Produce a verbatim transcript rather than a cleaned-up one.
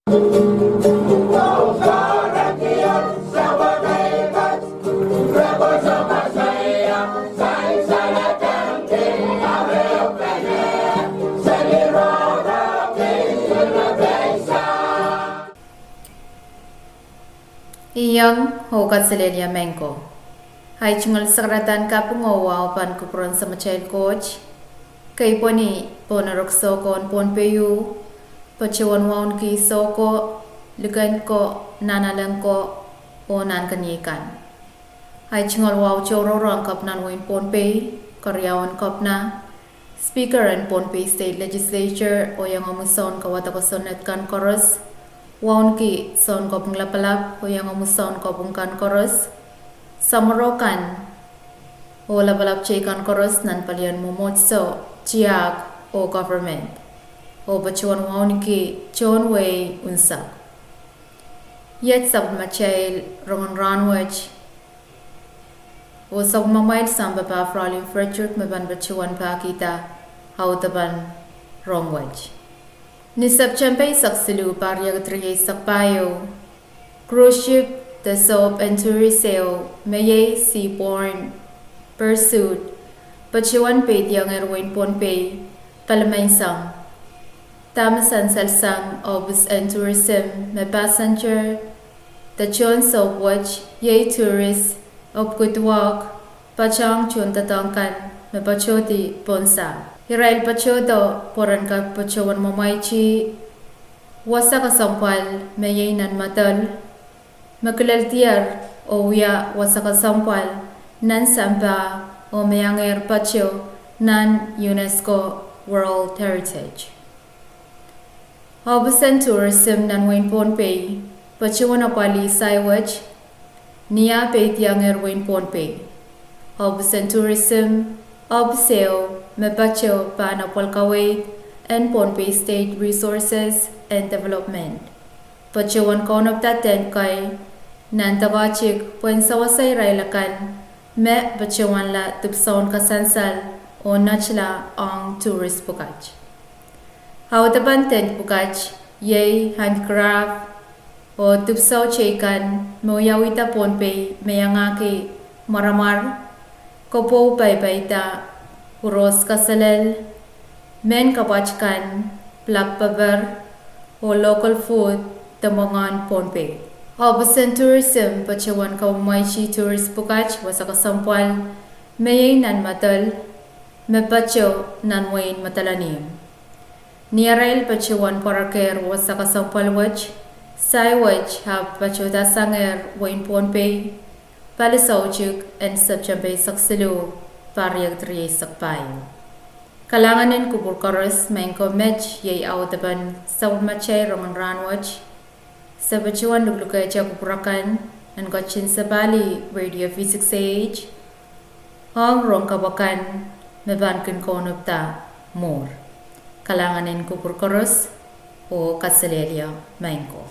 Iang oh kaselehlie maing ko. Ahi tungoal sakaradahn kaping oh wahu pahn kupwuren Samatail Koht. Kei pwehn pohn erek soukohn Pohnpei, patohwan wauneki soukohp, likend ko, nahnalek ko, oh nahnkeniei kan. Ahi tungoal wahu tohrohr ong Kepina en wehin Pohnpei, keriaun Kepina, Speaker en Pohnpei State Legislature, oh iangahki soun kawadek kosonned kan koaros, wauneki soun kopwung lapalap, oh iangahki soun kopwung kan koaros, samworo kan, oh lapalap teikan koaros nan palien mwomwohdiso, tiahk, oh government. Oh patohwan wauneki tohn wehi unsek. Iet sapwellimatail rongen rahnwet, oh sapwellimamwail sampah Fraulein Frederick me pahn patohwan pahkihda audepen rohng wet. Ni September eisek siluh, pahr riekid rieisek pahieu, cruise ship de sohp en tourist ehu me iei Seabourn Pursuit patohwan peidiangehr wehin Pohnpei, palimansang dahme sansal sang ohpis en tourism me passenger de tohn sohp wet iei tourist, ahpw pwukat wahk, patohng tohndoadoahk kan me patohdi pohn sahpw. Irail patohdo pwe ren kak patohwan mwamwaiti wasa kesempwal me iei nan medal, me kileldier oh wia wasa kesempwal nan sampah oh me iangehr patoh nan UNESCO World Heritage. Ohpis en tourism nan wehin Pohnpei patohwan apwalih sahi wet ni ah peidiangehr wehin Pohnpei. Ohpis en tourism ohpis ehu me patoh pahn apwal kaweid en Pohnpei State Resources and Development. Patohwan kaunopada tent kei nan doadoahk pwehn sewese irail akan me patohwanla dipwisoun kasansal oh netla ong tourist pwukat. Audepen tent pwukat iei handcraft oh dipwisou teikan me wiawihda Pohnpei me iangahki mwaramwar, kopwou paipaida, uros kaselel, mehn kapwat kan, pilak peper, oh local food de mwengehn Pohnpei. Ohpis en tourism patohwan kamwomwaiti tourist pwukat wasa kesempwal me iei nan medal, me patoh nan wehin Madolenihmw. Ni arail patohwan pwarekehr wasa kesempwal wet, sahi wet ahpw patohda sangehr wehin Pohnpei, pali soutik en September eisek siluh, pahr riekid rieisek pahieu. Kalahngan en kupwur koaros, maing ko, met iei audepen sapwellimatail rongen rahnwet. Se patohwan luklukehte kupwur akan en ketin sapahlih Radio V six A H ong rohng kapw akan me pahn kin kaunopada mwuhr. Kalahngan en kupwur koaros oh kaselehlie maing ko.